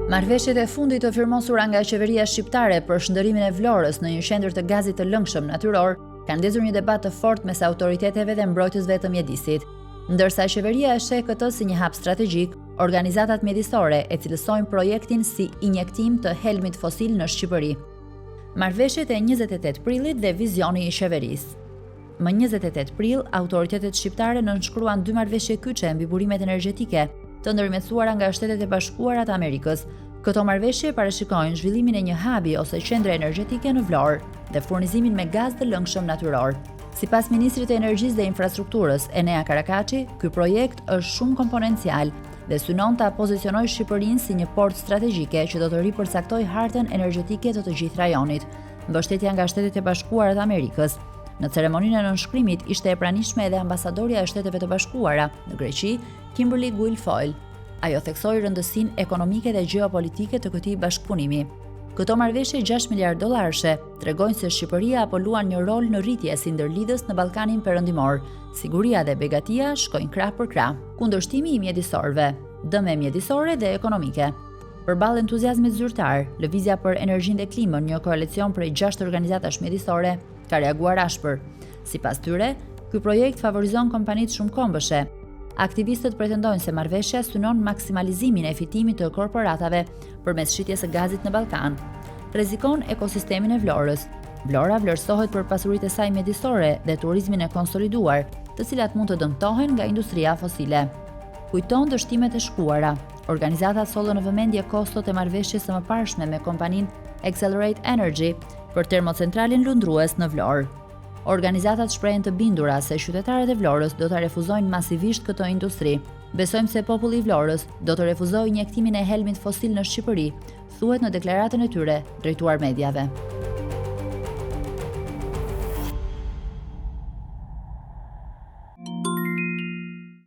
Marrëveshjet e fundit të firmosura nga qeveria shqiptare për shndërrimin e Vlorës në një qendër të gazit të lëngshëm natyror kanë ndezur një debat të fortë mes autoriteteve dhe mbrojtësve të mjedisit. Ndërsa qeveria e sheh këtë si një hap strategjik, organizatat mjedisore e cilësojnë projektin si injektim të helmit fosil në Shqipëri. Marrëveshjet e 28 prillit dhe vizioni i qeverisë. Më 28 prill, autoritetet shqiptare nënshkruan dy marrëveshje kyçe mbi burimet energjetike, të ndërmjetësuara nga Shtetet e Bashkuara të Amerikës. Këto marrëveshje parashikojnë zhvillimin e një hubi ose qendre energjetike në Vlorë dhe furnizimin me gaz të lëngshëm natyror. Sipas ministrit të Energjisë dhe Infrastrukturës, Enea Karakaçi, ky projekt është shumëkomponencial dhe synon ta pozicionojë Shqipërinë si një portë strategjike që do të ripërcaktojë hartën energjetike të të gjithë rajonit. Mbështetja nga Shtetet e Bashkuara të Amerikës. Në ceremoninë e nënshkrimit ishte e pranishme edhe ambasadorja e Shteteve të Bashkuara në Greqi, Kimberly Guilfoyle. Ajo theksoi rëndësinë ekonomike dhe gjeopolitike të këtij bashkëpunimi. Këto marrëveshje 6 miliard dollarëshe tregojnë se Shqipëria po luan një rol në rritje si ndërlidhës në Ballkanin Perëndimor. Siguria dhe begatia shkojnë krah për krah. Kundërshtimi i mjedisorëve, dëme mjedisore dhe ekonomike. Përballë entuziazmit zyrtar, Lëvizja për Energjinë dhe Klimën, një koalicion prej 6 organizatash mjedisore, ka reaguar ashpër. Sipas tyre, ky projekt favorizon kompanitë shumëkombëshe. Aktivistët pretendojnë se marrëveshja synon maksimalizimin e fitimit të korporatave përmes shitjes së gazit në Ballkan. Rrezikon ekosistemin e Vlorës. Vlora vlerësohet për pasuritë e saj mjedisore dhe turizmin e konsoliduar, të cilat mund të dëmtohen nga industria fosile. Kujton dështimet e shkuara. Organizatat sollën në vëmendje kostot e marrëveshjes së mëparshme me kompaninë Excelerate Energy për termocentralin lundrues në Vlorë. Organizatat shprehen të bindura se qytetarët e Vlorës do ta refuzojnë masivisht këtë industri. Besojmë se populli i Vlorës do të refuzojë injektimin e helmit fosil në Shqipëri, thuhet në deklaratën e tyre drejtuar mediave.